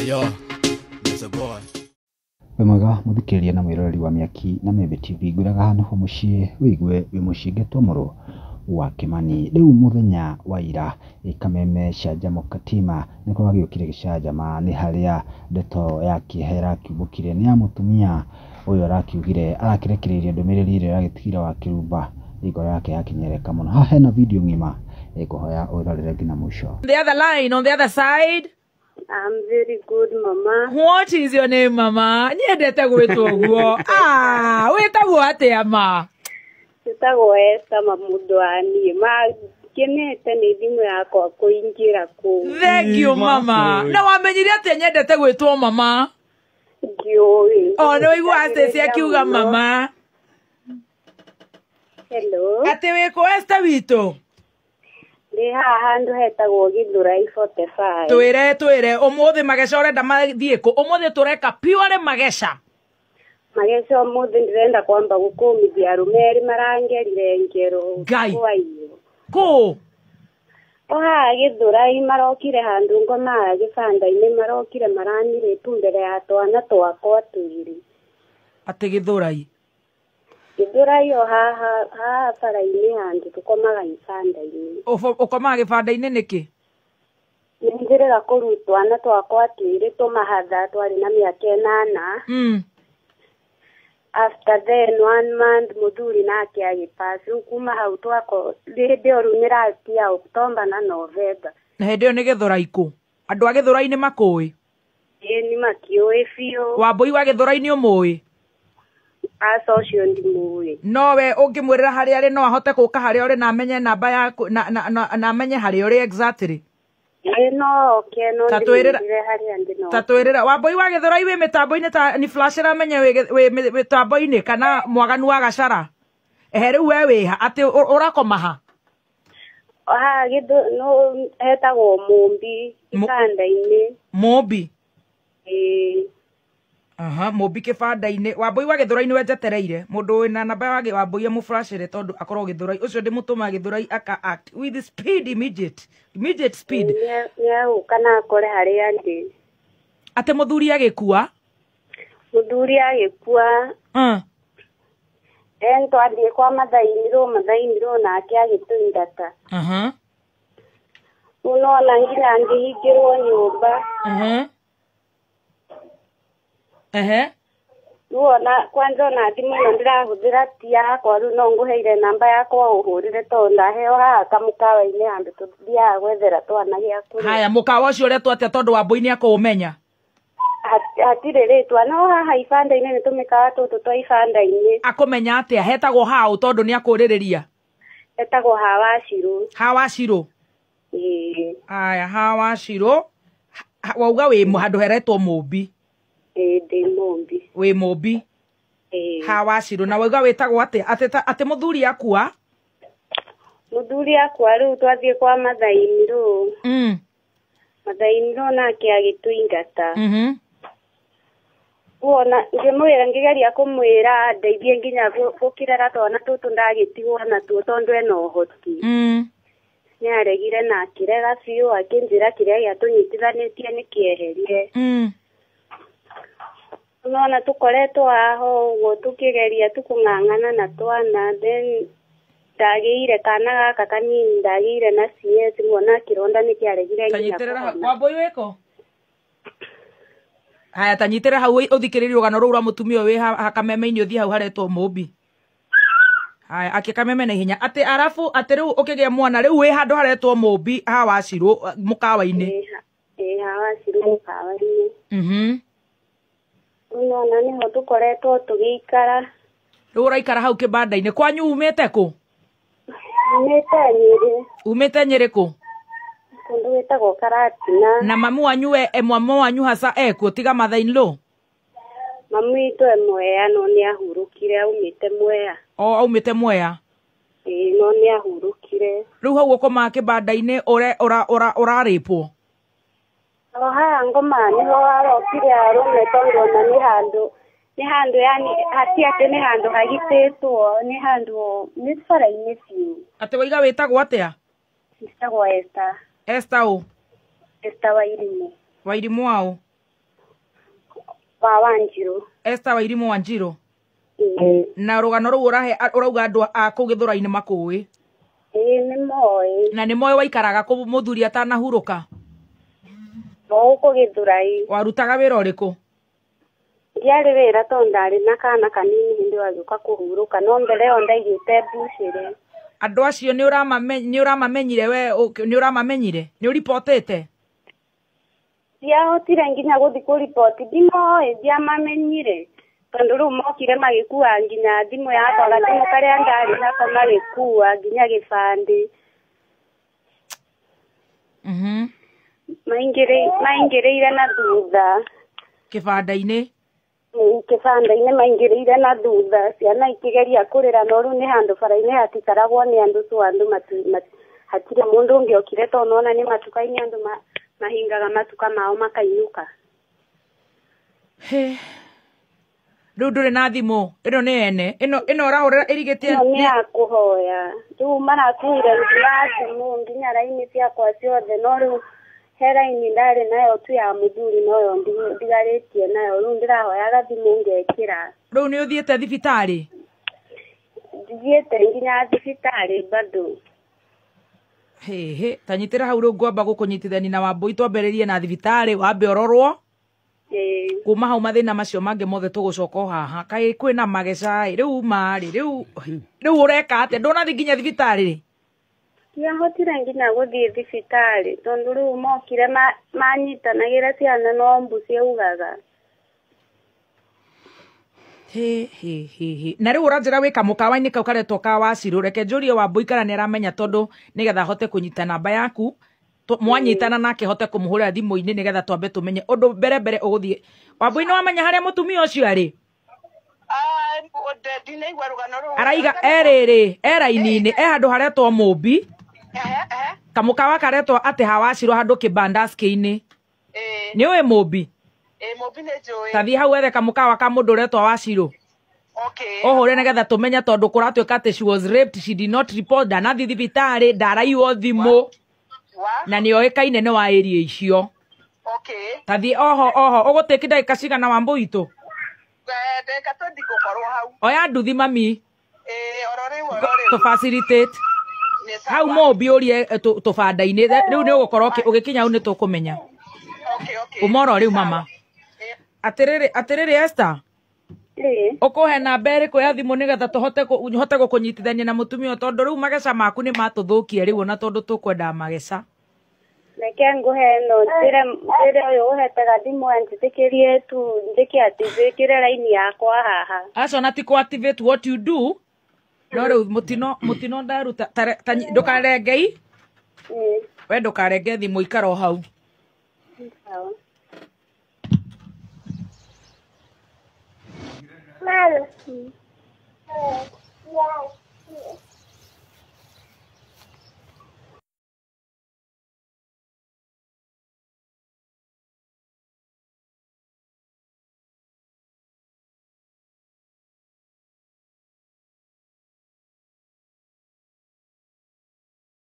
Ayo, it's a boy. Wĩ mwega mũthikĩrĩria na mwĩroreri wa Mĩaki na Mĩembe TV, ngwĩraga haha nĩho mũciĩ wĩigue wĩ mũciĩ ngetwo mũrũ wa Kĩmani. Rĩu mũthenya wa ira Kameme Canjamũka Tima nĩko gagĩũkire gĩcanjama, nĩ harĩa ndeto ya kĩeha ĩrakiumbũkire nĩ ya mũtumia ũyũ arakiugire arakĩrekereirie ndũmĩrĩri ĩrĩa ĩragĩtigire wa kĩrumba ngoro yake yakinyereka mũno. Haha hena video ng'ima ngũhoya ũrorere nginya mũico. On the other line, on the other side. I'm very good, Mama. What is your name, Mama? Nyendete gwĩtwo ũguo. Ah, wĩtagwo atĩa ma? Njĩtagwo Esther Mamundu wa niĩ. Ma ngenete nĩ thimũ yakwa kũingĩra kũu. Thank you, Mama. Na wamenyire atĩa nyendete gwĩtwo mama? Ndiũĩ. O nĩ waigua Stacy akiuga mama. Hello. Atĩ wĩkũ Esther witũ? Ndĩ haha handũ hetagwo Githurai 45. Twĩre twĩre ũmũthĩ mageca ũrenda mathiĩ kũ? Ũmũthĩ tũreka pure mageca. Mageca ũmũthĩ ndĩrenda kwamba gũkũmithia arũme erĩ marangerire ngero. Ngai. Kwaio. Kũ? O haha Githurai marokire handũ ngomaga gĩbanda-inĩ, marokire maranirĩtu mbere ya twana twakwa twĩrĩ. Atĩ Githurai? Githurai o haha haha bara-inĩ handũ tũkomaga ibanda-inĩ. Ũkomaga gĩbanda-inĩ nĩkĩ? Nĩ njĩrĩga kũrutwo twana twakwa twĩrĩ tũmahatha twarĩ na mĩaka 8. After then 1 month mũthuri nake agĩpass. Rĩu kuma hau twako hĩndĩ ĩyo rĩu nĩ last year October na November. Na hĩndĩ ĩyo nĩ Githurai kũ? Andũ a Githurai nĩ makũĩ? Ĩĩ nĩ makĩũĩ biũ. Wambũi wa Githurai nĩ ũmũĩ? Aca ũcio ndimũĩ. No we ũngĩmwĩrĩra harĩa arĩ no ahote gũka harĩa ũrĩ na amenye namba yaku na amenye harĩa ũrĩ exactly. Ĩĩ no oke no ndimwĩrĩre harĩa ndĩ no. Ta twĩrĩra Wambũi wa Githurai wĩ mĩtambo-inĩ ta ni flash ĩramenye wĩ mĩtambo-inĩ kana mwaganu wa Gachara. Ehe rĩu we wĩha atĩ ũrakoma ha? Haha no hetagwo Mũmbi gĩbanda-inĩ. Mũmbi? Ĩĩ. Aha, Mũmbi kĩbanda-inĩ. Wambũi wa Githurai nĩwe njetereire. Mũndũ wĩna namba ya Wambũi amũflashere tondũ akorwo Githurai. Ũcio ndĩmũtũma Githurai aka act with speed immediate. Immediate speed. Nĩegũka na akore harĩa ndĩ. Atĩ mũthuri agĩkua? Mũthuri agĩkua. Then twathiĩ kwa mathainirwo, mathainirwo nake agĩtũingata. Rĩu nĩwona nginya ngĩhingĩrwo nyũmba. Ehe. Rĩu ona kwanza ona thimũ ĩno ndĩrahũthĩra ti yakwa, rĩu no ngũheire namba yakwa ũhũrĩre tondũ ndaheo haha kamũkawa-inĩ handũ tũthiaga gwethera twana gĩa kũrĩa. Haya, mũkawa ũcio ũretwo atĩa tondũ Wambũi nĩakũũmenya? Hatirĩ rĩtwa, no haha ibanda-inĩ nĩ tũmĩkawa tũtũ twa ibanda-inĩ. Akũmenya atĩa? Hetagwo haũ tondũ nĩakũrĩrĩria? Hetagwo Hawacirũ. Hawacirũ? Ĩĩ. Haya, Hawacirũ. Wauga wĩ handũ heretwo Mũmbi. Ĩĩ ndĩ Mũmbi. Wĩ Mũmbi? Ĩĩ. Hawacirũ. Na wauga wĩtagwo atĩa? Atĩ mũthuri akua? Mũthuri akua rĩu twathiĩ kwa mathainirwo. Mathainirwo nake agĩtũingata. Wona ngĩmwĩra ngĩgeria kũmwĩra ndeithie nginya gũkĩrera twana tũtũ ndagĩtigwo natuo tondũ ena ũhoti. Nĩaregire na akĩrega biũ akĩnjĩra kĩrĩa gĩatũnyitithanĩtie nĩ kĩeherire. Nona tũkoretwo haha ũguo tũkĩgeria tu kũng'ang'ana na twana, then ndagĩire kana gaka kanini ndagĩire na CS ngona kĩronda nĩkĩaregire nginya kũhona. Wambũi wĩkũ? Haya, ta nyitĩrĩra hau ũthikĩrĩrie rũgano rũu rwa mũtumia ũyũ wĩ haha Kameme-inĩ ũthiĩ hau haretwo Mũmbi. Haya, akia Kameme na ihenya. Atĩ arabu atĩ rĩu ũkĩgĩa mwana rĩu wĩ handũ haretwo Mũmbi Hawacirũ mũkawa-inĩ. Ĩĩ Hawacirũ mũkawa-inĩ. Nona nĩho tũkoretwo tũgĩikara. Rĩu ũraikara hau kĩbanda-inĩ. Kwanyu umĩte kũ? Umĩte Nyĩrĩ. Umĩte Nyĩrĩ kũ? Kũndũ gwĩtagwo Karatina. Na mamu wanyu we, mamu wanyu hasa ekuo tiga mother-in-law? Mamu witũ e Mwea no nĩahurũkire, aumĩte Mwea. O aumĩte Mwea? Ĩĩ no nĩahurũkire. Rĩu hau ũkomaga kĩbanda-inĩ ũrarĩpwo? O haha ngoma nĩho harokire arũme tondũ ona nĩ handũ, nĩ handũ yani hati atĩ nĩ handũ hagitĩtwo, nĩ handũ nĩ bara-inĩ biũ. Atĩ waiga wĩtagwo atĩa? Njĩtagwo Esther. Esther ũ? Esther Wairimu. Wairimu waũ? Wa Wanjiru. Esther Wairimu Wanjiru. Na rũgano rũu ũrahe ũrauga andũ a kũu Gĩthũrai-inĩ makũĩ. Ĩĩ nĩ moĩ. Na nĩ moĩ waikaraga kũ mũthuri atanahurũka? Gũkũ Gĩthũrai. Warutaga wĩra ũrĩkũ? Ndiarĩ wĩra tondũ ndarĩ na kana kanini hĩndĩ ĩyo agĩũka kũhurũka, no mbere ĩyo ndaigĩte mbucĩrĩ. Andũ acio nĩ ũramamenyire we, nĩ ũramamenyire? Nĩ ũribotĩte? Ndiahotire nginya gũthiĩ kũriboti, ndimoĩ, ndiamamenyire. Tondũ rĩu mokire magĩkua nginya thimũ yakwa, gathimũ karĩa ndarĩ nako magĩkua nginya gĩbandĩ. Maingĩrĩire na thutha. Kĩbanda-inĩ? Kĩbanda-inĩ maingĩrĩire na thutha, ciana ikĩgeria kũrĩra, no rĩu nĩ handũ bara-inĩ hatikaragwo nĩ andũ, so andũ hatirĩ mũndũ ũngĩokire tondũ nĩwona nĩ matuka-inĩ andũ mahingaga matuka mao makainũka. Rĩu ndũrĩ na thimũ, ĩno nĩ ene, ĩno ũrahũrĩra ĩrigĩtie nĩ ya kũhoya. Rĩu marakuire nginya thimũ nginya raini ciakwa ciothe, no rĩu he raini ndarĩ nayo tu ya mũthuri, noyo ndigarĩtie nayo, rĩu ndĩrahoyaga thimũ ngekĩra. Rĩu nĩ ũthiĩte thibitarĩ? Ndithiĩte nginya thibitarĩ bado. Hĩhĩ, ta nyitĩra hau rĩu ngwamba gũkũnyitithania na Wambũi, twambĩrĩrie na thibitarĩ wambe ũrorwo. Kuma hau mathĩna macio mangĩ mothe tũgũcoka o haha. Kaĩ kwĩna mageca ĩ, rĩu marĩ, rĩu ũreka atĩa? Ndũnathiĩ nginya thibitarĩ rĩ? Ndiahotire nginya gũthiĩ thibitarĩ tondũ rĩu mokire manyitanagĩra ciana no mbu ciaugaga. Hĩ. Na rĩu ũranjĩra wĩ kamũkawa-inĩ kau karetwo ka Wacirũ, reke njũrie Wambũi kana nĩ aramenya tondũ nĩgetha ahote kũnyita namba yaku, mwanyitana nake hote kũmũhũrĩra thimũ-inĩ nĩgetha twambe tũmenye ũndũ mbere mbere ũgũthiĩ. Wambũi nĩ wamenya harĩa mũtumia ũcio arĩ? Araiga erĩrĩ, e raini-inĩ, e handũ haretwo Mũmbi, kamũkawa karetwo atĩ ha Wacirũ handũ kĩbandaski-inĩ. Nĩ ũĩ Mũmbi? Ta thiĩ hau wethe kamũkawa ka mũndũ ũretwo Wacirũ. Ũhũre nĩgetha tũmenye tondũ kũratuĩka atĩ she was raped, she did not report, ndanathiĩ thibitarĩ, ndaraiyo thimũ. Na nĩ oĩkaine nĩ wa area icio. Ta thiĩ oho ũgũtĩki ndagĩka cigana Wambũi witũ? Ndagĩka 20 ngũkorwo hau. Oya nduthi mami. Oro rĩu. Tũ facilitate. Hau Mũmbi ũrie tũbanda-inĩ, rĩu nĩ ũgũkorwo ũgĩkinya hau nĩ tũkũmenya. Ũmoro rĩu mama. Atĩrĩrĩ Esther. Ũkũhe namba ĩrĩkũ ya thimũ nĩgetha tũhote hote gũkũnyitithania na mũtumia tondũ rĩu mageca maku nĩ matũthũkia rĩu ona tondũ tũkwendaga mageca. Reke ngũhe ĩno, njĩre ũyũ ũhetaga thimũ anjĩtĩkĩrie tu njĩke atĩ njĩkĩre raini yakwa haha. Aca na ti kũ activate what you do, no rĩu mũtino ndaruta, ndũkarenge we ndũkarenge thimũ, ikara o hau.